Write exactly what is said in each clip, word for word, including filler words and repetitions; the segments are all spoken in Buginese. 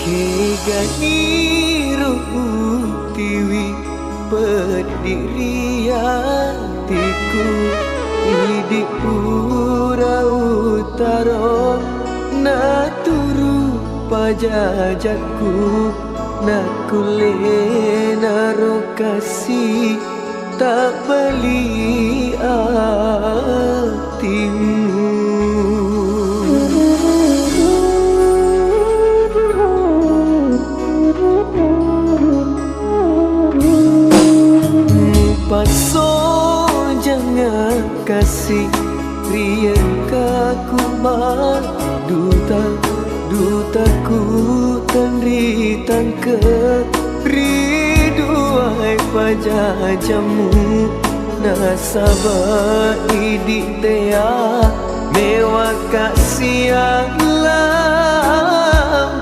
Keganiro utiwi peddi ri atiku, idi pura utaro naturu pajajakku, nakkulle naro kasi tabbali atimmu. Mupassojang kasi ri engkaku ma duta, dutaku tenri tangke ri duae pajajammu, nasaba idi tea mewaka siang lampere.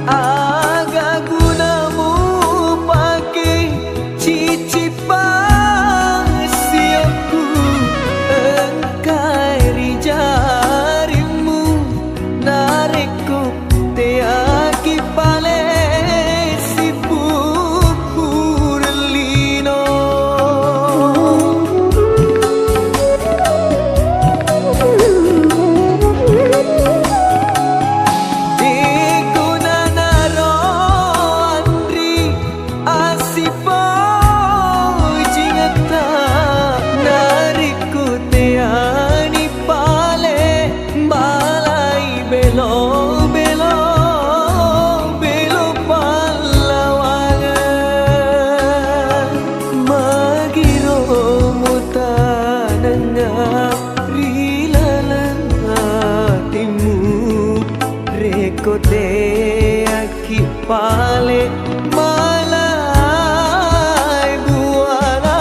Aga guna mupake cicippang siokku, engkai ri jarimmu, narekko teaki pale sipupureng lino. Degunanaro anri asipojingetta, narekko teani pale malai belo-belo, belo pallawangeng. Magiro mutanengnga ri laleng atimmu, rekko teaki pale malai buala.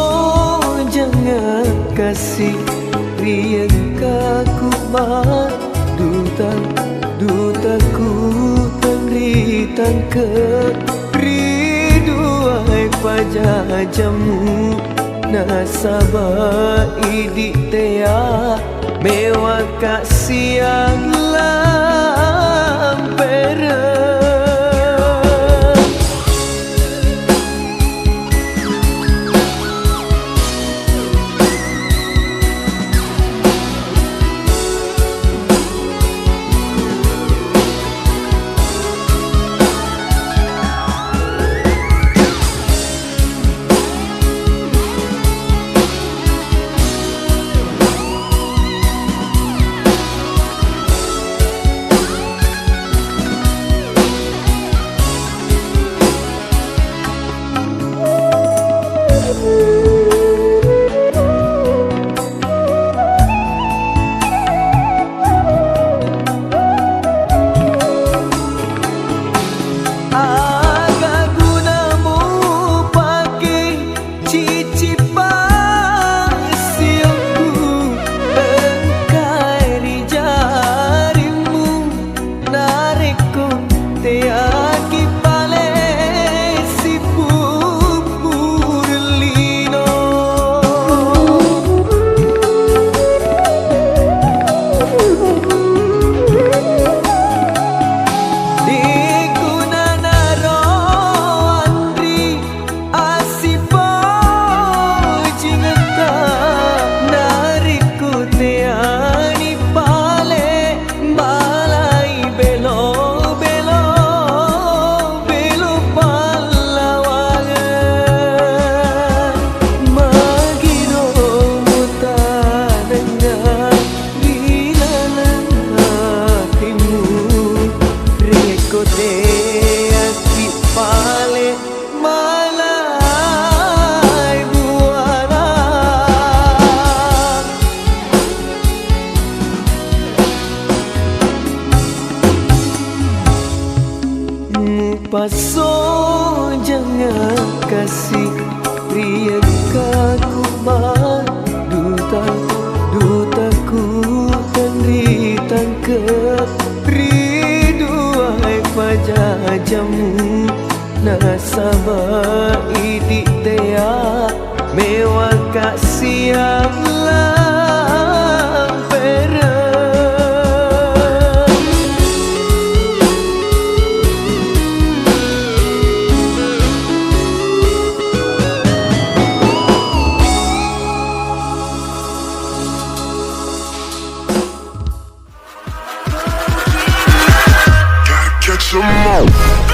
Mupassojang kasi ri engkaku ma duta, dutaku tenri tangke ri duae pajajammu, nasaba idi tea mewaka siang lampere. Massojang kasi ri engkaku ma duta, dutaku tenri tangke ri duae pajajamu nasaba idi tea mewaka siang lampere. Gotta catch 'em all.